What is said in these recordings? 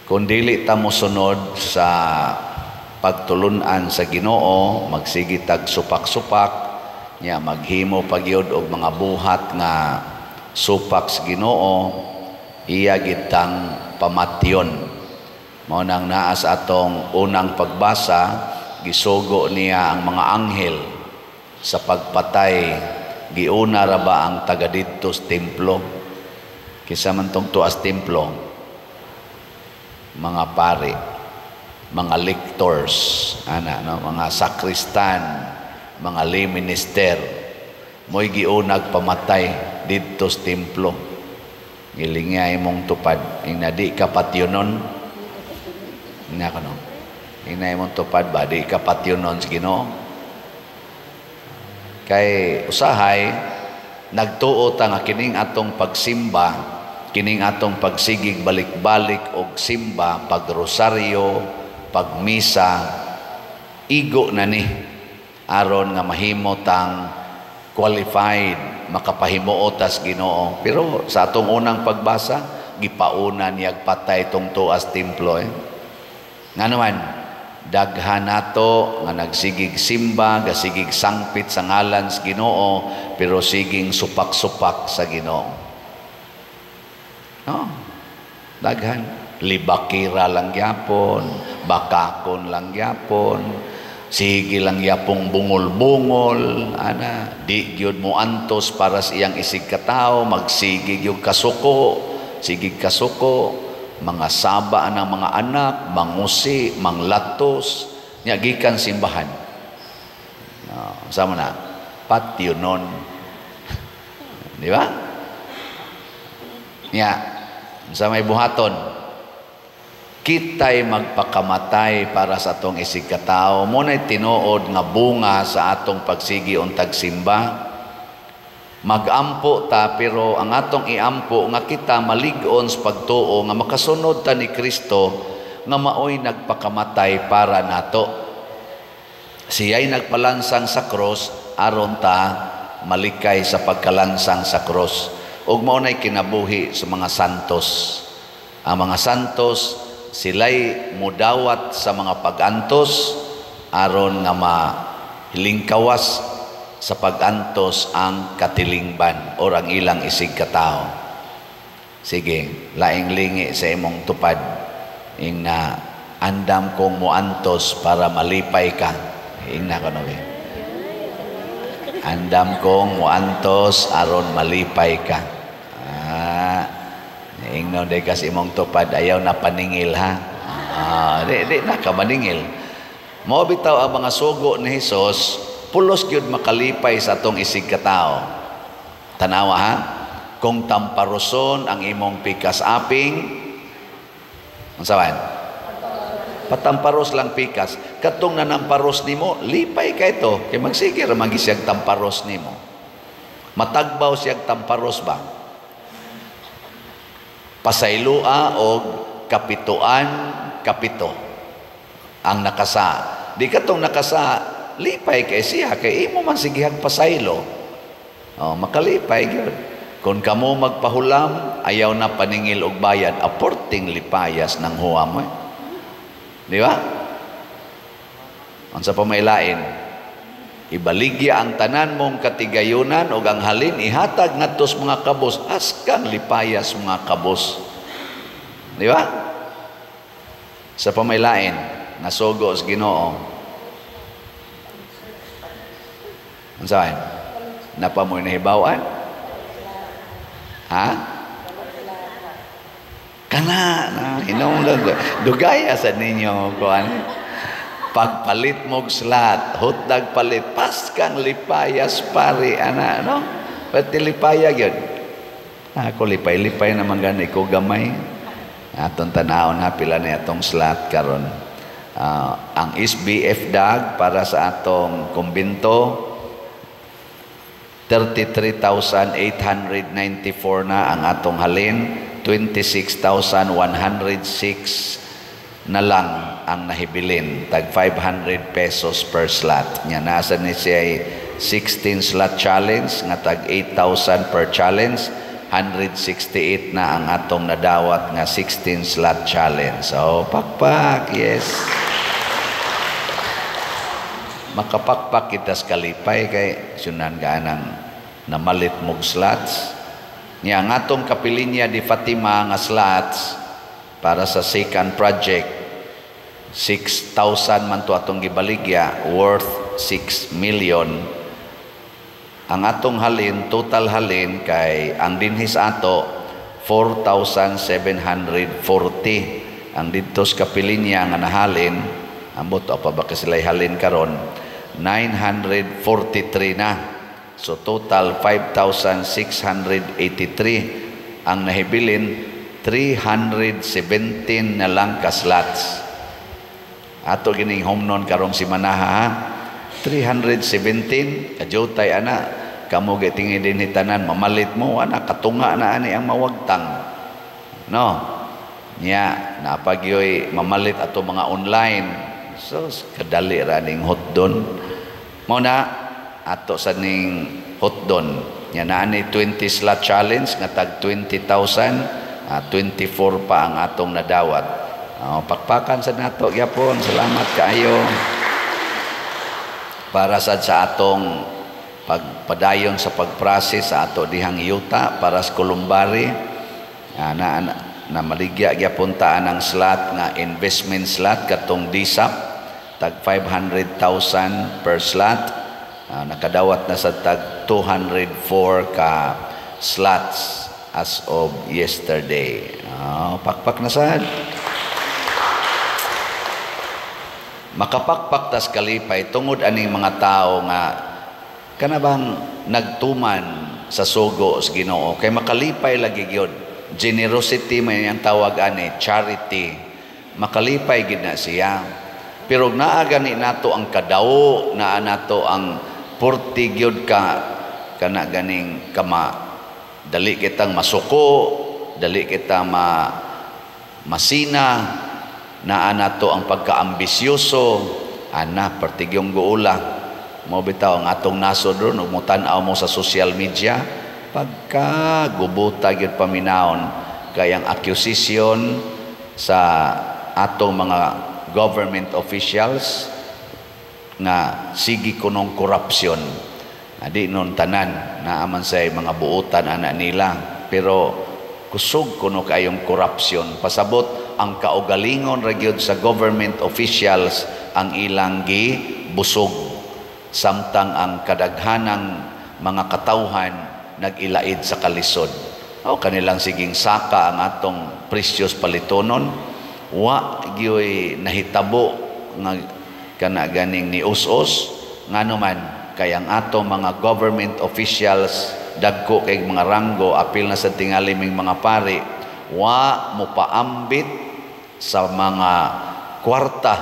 Kung dili ta mosunod sa pagtulunan sa Ginoo, magsige tag supak-supak nya, maghimo pagyud og mga buhat nga supak sa Ginoo, iya gitang pamatyon. Mao nang naa sa atong unang pagbasa, gisugo niya ang mga anghel sa pagpatay. Giuna ra ba ang taga didto sa templo? Kinsa man tong tuas templo? Mga pari, mga lectors ana, no, mga sakristan, mga lay minister, mo'y giunag pamatay didto sa templo. Gilingya imong tupad ing di ka patyonon nga kano. Ing imong tupad ba, di ka patyonon sa Ginoo? Kay usahay nagtuo ta nga kining atong pagsimba, kining atong pagsigig balik-balik og simba, pagrosaryo, pagmisa, igo na ni aron nga mahimo tang qualified makapahimuot tas Ginoo. Pero sa atong unang pagbasa, gipauna niyag patay tong tuas templo eh. Nga naman daghan nato nga nagsigig simba, gasigig sangpit sa ngalan sa Ginoo, pero siging supak-supak sa Ginoo. No? Daghan libakira lang gyapon, bakakon lang gyapon, sige lang yapong bungol-bungol ana, di gyud mo antos para sa iyang isig katawo, magsige gyud kasuko, sige kasuko, mga saba ang mga anak, mangusi, manglatos, nya gikan simbahan. No, sama na, patyonon. Di ba? Nya, sa may buhaton, kita'y magpakamatay para sa atong isig katao. Mo na'y tinuod nga bunga sa atong pagsigi untag simba. Magampo ta, pero ang atong iampo nga kita malig-on sa pagtuo nga makasunod ta ni Kristo nga maoy nagpakamatay para nato. Siya'y nagpalansang sa cross aron ta malikay sa pagkalansang sa cross. Ug mao na'y kinabuhi sa mga santos. Ang mga santos, sila'y mudawat sa mga pag-antos aron nga mahilingkawas sa pag-antos ang katilingban or ang ilang isig katao. Sige, laing lingi sa imong tupad. Ing na andam kong muantos para malipay ka. Ing na kono eh. Andam kong muantos aron malipay ka. Ah, ingnon day kas imong tupad, ayaw na paningil ha. Ah, di, di na ka maningil. Mao bitaw ang mga sugo ni Hesus, pulos gyud makalipay sa atong isig katao. Tanawa ha. Kung tamparoson ang imong pikas aping, unsa man? Patamparos lang pikas. Katong nanamparos nimo, lipay ka ito. Kay magsige ra man siyag tamparos nimo. Matagbaw siyag tamparos ba? Pasaylua og kapituan kapito ang nakasa. Di katong nakasa, lipay kay siya kay imo man sigihag pasaylo. Oh, makalipay gyud. Kung kamo magpahulam, ayaw na paningil og bayad, aporting lipayas ng huwam eh. Di ba? Unsa pa may lain? Ibaligya ang tanan mong katigayunan og ang halin ihatag ngadto sa mga kabos, askang lipayas mga kabos. Di ba? Sa pamaylain, nasugo sa Ginoo. Unsa man? Napa mo'y nahibaw-an? Ha? Kana na hinungdan dugaya sa ninyo kuan. Pagpalit mog slat, hotdog palit, paskang lipayas pare ana, no? Pati lipaya gyud. Ako lipay-lipay naman gani ko gamay. Atong tanawon ha pila na atong slat karon. Ang SBF dag para sa atong kumbinto, 33,894 na ang atong halin, 26,106 na lang ang nahibilin, tag 500 pesos per slot. Nya nasa ni siya 16 slot challenge nga tag 8,000 per challenge, 168 na ang atong nadawat nga 16 slot challenge. So, pakpak, yes. Makapakpak kita sa kalipay kay sunan ka nang namalit mog slots. Nya ang atong Kapilinya di Fatima nga slots para sa second project, 6,000 man to atong gibaligya, worth 6 million. Ang atong halin, total halin kay ang dinhi sa ato 4,740. Ang didto sa Kapilinya nga nahalin, ambot pa ba kasi sila halin karon, 943 na. So total 5,683 ang nahibilin, 317 na lang ka slots. Ato gining humnon karong simanaha, ha? 317 kajutay ana. Kamo gitingi din tanan mamalit mo ana, katunga na ani ang mawagtang, no? Nya napagyoy mamalit ato mga online, so kadali ra ning hotdon mo na ato sa ning hotdon. Nya naa ni 20 slot challenge nga tag 20,000, 24 pa ang atong nadawat. Oh, pakpakan sa nato gyapon. Salamat kaayo. Para sad sa atong pagpadayon sa pagprocess sa ato dihang yuta para sa Columbari, na, na, na maligya gyapon ta ang slot nga investment slot katong DSAP tag 500,000 per slot. Nakadawat na sa tag 204 ka slots as of yesterday. Pakpak na sad. Makapakpak tas kalipay tungod aning mga tao nga kanabang nagtuman sa sugo sa Ginoo kay makalipay lagi gyud. Generosity man ang tawag ani, charity. Makalipay gid na siya. Pero naa gani nato ang kadawo, naa nato ang purti gyud ka kana ganing kama dali kitang masuko, dali kita masina, naa nato ang pagkaambisyoso, ana partigyong guula. Mo bitaw ang atong nasod ron ug motan-aw mo sa social media, pagka gubuta gyud paminawon kay ang accusation sa atong mga government officials nga sige kunong korupsyon. Adi nun tanan, naaman say mga buotan ana nila, pero kusog kuno kayong korupsyon. Pasabot ang kaugalingon ra gyud sa government officials ang ilang gibusog, samtang ang kadaghanang mga katawhan nag-ilaid sa kalisod. O kanilang siging saka ang atong precious palitonon, wa gyoy nahitabo nga kana ganing ni us-us. Ngano man kay ang atong mga government officials dagko kay mga ranggo, apil na sa tingali ming mga pari, wa mo paambit sa mga kwarta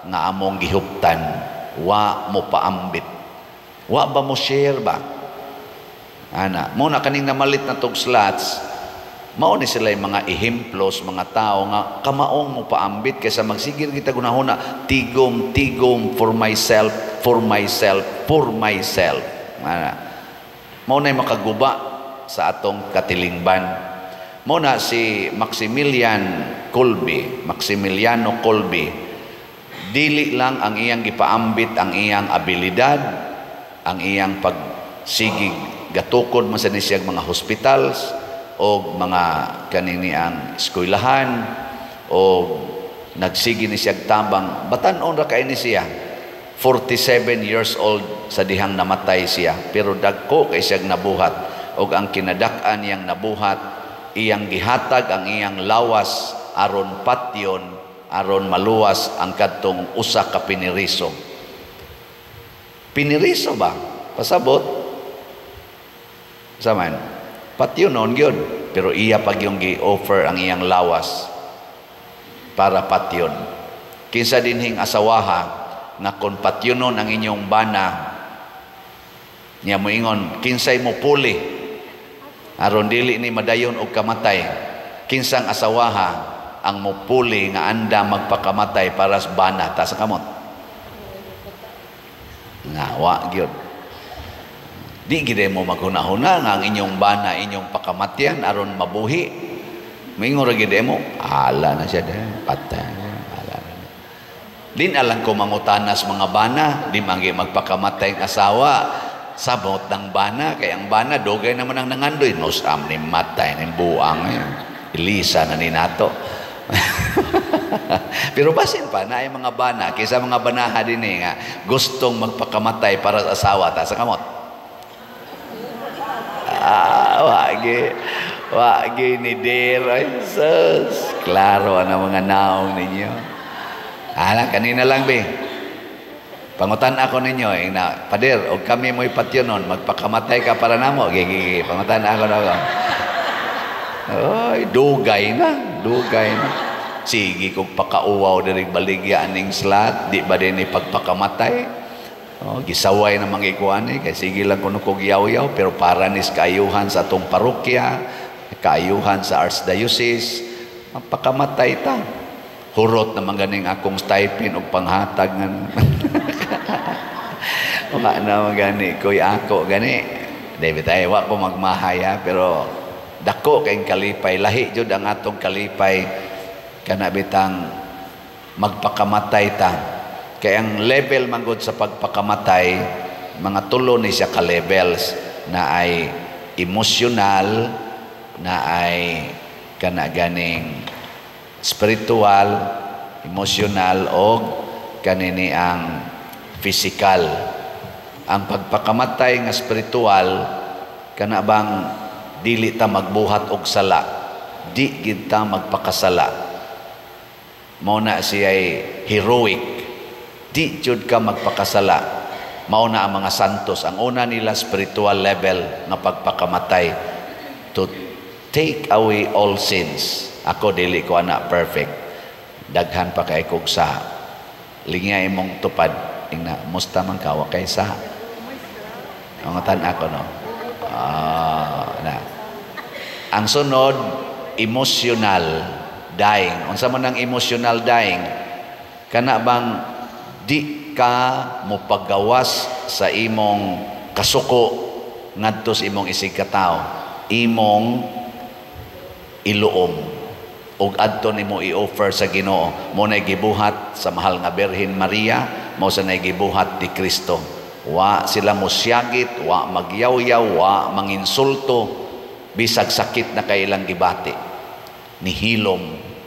nga among gihuptan. Wa mo paambit, wa ba mo share ba ana mo na kaning namalit na tog slots. Mao ni sila yung mga ehemplos, mga tao nga kamaong mo paambit kaysa magsigir kita gunahona tigom tigom for myself, for myself, for myself. Ana mao na makaguba sa atong katilingban. Mao na si Maximilian Kolbe, Maximiliano Kolbe, dili lang ang iyang gipaambit ang iyang abilidad, ang iyang pagsigig gatukod man sa ni siyang mga hospitals o mga kanini ang eskwelahan o nagsigi ni siyang tabang. Batan-on ra kay ni siya, 47 years old sa dihang namatay siya, pero dagko kay siyang nabuhat, og ang kinadak-an niyang nabuhat, iyang gihatag ang iyang lawas aron patyon, aron maluwas ang kadtong usa ka piniriso. Piniriso ba? Pasabot saman patyonon gyud, pero iya pag yung gi-offer ang iyang lawas para patyon. Kinsa dinhing asawaha nga kon patyonon ang inyong bana, niya moingon, kinsay mo puli aron dili ni madayon og kamatay? Kinsang asawaha ang mupuli nga anda magpakamatay para sa bana? Ta sa kamot nga wa gyud. Di gid mo maghuna-huna nga ang inyong bana inyong pakamatyan aron mabuhi. Moingon ra gid mo, ala na siya de, patay. Ala na. Din alang ko mangutanas mga bana, di man magpakamatay ang asawa. Sabot ng bana, kay ang bana dugay naman ang nangandoy, nos am ni matay ning buang eh. Ilisa na ni nato. Pero basin pa na ay mga bana kaysa mga banaha din eh, nga gustong magpakamatay para sa asawa ta sa kamot. Ah, wagi. Wagi ni dear. Ay, sus. Klaro ang mga naong ninyo. Ala, kanina lang, be. Pangutan ako ninyo, eh, na, "Pader, og kami mo'y patyonon, magpakamatay ka para namo?" Gi, gi, gi. Pangutan ako na ako. Ay, dugay na. Dugay na. Sige kung pakauwaw diri baligya aning slot, di ba din pagpakamatay? Oh, gisaway na mga ikuan eh, kay sige lang kuno kog yaw-yaw, pero para nis kaayuhan sa atong parokya, kaayuhan sa archdiocese, mapakamatay ta. Hurot naman ganing akong stipend og panghatag nga. Wala na gani ko'y ako gani. David ay wa ko magmahaya, pero dako kay kalipay, lahi jud ang atong kalipay kana bitang magpakamatay ta. Kay ang level manggod sa pagpakamatay, mga tulo ni siya ka levels na ay emotional, na ay kana ganing spiritual, emotional o kanini ang physical. Ang pagpakamatay nga spiritual, kana bang dili ta magbuhat og sala, di gid ta magpakasala. Mao na siya ay heroic. Di jud ka magpakasala. Mao na ang mga santos. Ang una nila, spiritual level nga pagpakamatay, to take away all sins. Ako, dili ko ana perfect. Daghan pa kay kog sa. Lingya imong tupad. Ingna, "Musta man ka? Wa kay sa?" Ang ako no. Ah, na. Ang sunod, emotional dying. Unsa man ang emotional dying? Kana bang di ka mopagawas sa imong kasuko ngadto sa imong isig katawo, imong iluom ug adto nimo i-offer sa Ginoo. Mo na gibuhat sa mahal nga Birhen Maria, mao sa gibuhat ni Kristo. Wa sila mosyagit, wa magyawyaw, wa manginsulto bisag sakit na kay ilang gibati. Nihilom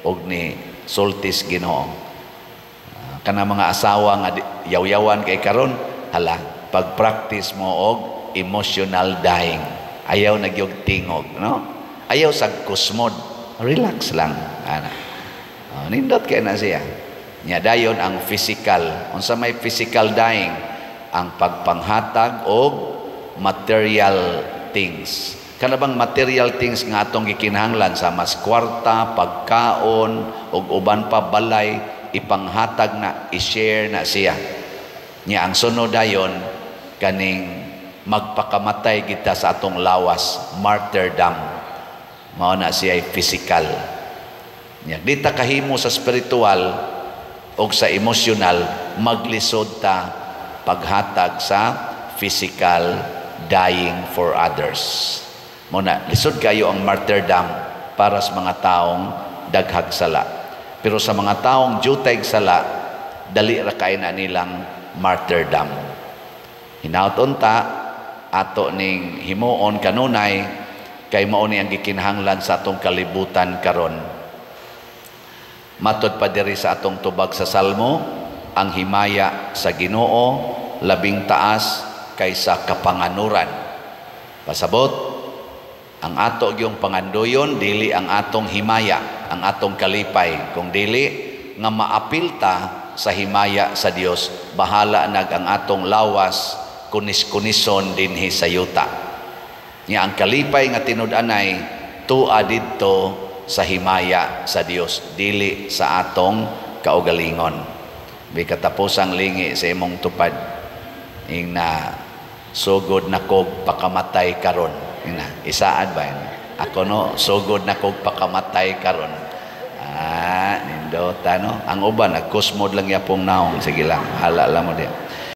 og ni sultis Ginoo. Kana mga asawa nga yaw-yawan kay karon, hala, pag-practice mo og emotional dying. Ayaw nagyog tingog, no? Ayaw sa kusmod, relax lang ana. Oh, nindot kay na siya. Nya dayon ang physical. Unsa may physical dying? Ang pagpanghatag og material things. Kana bang material things nga atong gikinahanglan sa mas kwarta, pagkaon ug uban pa, balay, ipanghatag na, i-share na siya. Nya ang sunod dayon, kaning magpakamatay kita sa atong lawas, martyrdom. Mao na siya ay physical. Nya di ta kahimo sa spiritual o sa emotional, maglisod ta paghatag sa physical dying for others. Mao na lisod kayo ang martyrdom para sa mga taong daghag sala. Pero sa mga taong jutay sala, dali ra kay na nilang martyrdom. Hinaut unta ato ning himuon kanunay kay mao ni ang gikinahanglan sa atong kalibutan karon. Matod pa diri sa atong tubag sa Salmo, ang himaya sa Ginoo labing taas kaysa kapanganuran. Pasabot, ang ato gyung pangandoyon dili ang atong himaya, ang atong kalipay, kung dili nga maapil ta sa himaya sa Dios, bahala nag ang atong lawas kunis-kunison dinhi sa yuta. Nya ang kalipay nga tinud-anay tua didto sa himaya sa Dios, dili sa atong kaugalingon. Bi katapusang lingi sa imong tupad. Ing na, "Sugod na kog pakamatay karon." Ing na, isaad ba yun? "Ako no, sugod na kog pakamatay karon." Ah, nindota no. Ang uban nagkusmod lang yapong naong, sige lang, hala lang mo diya.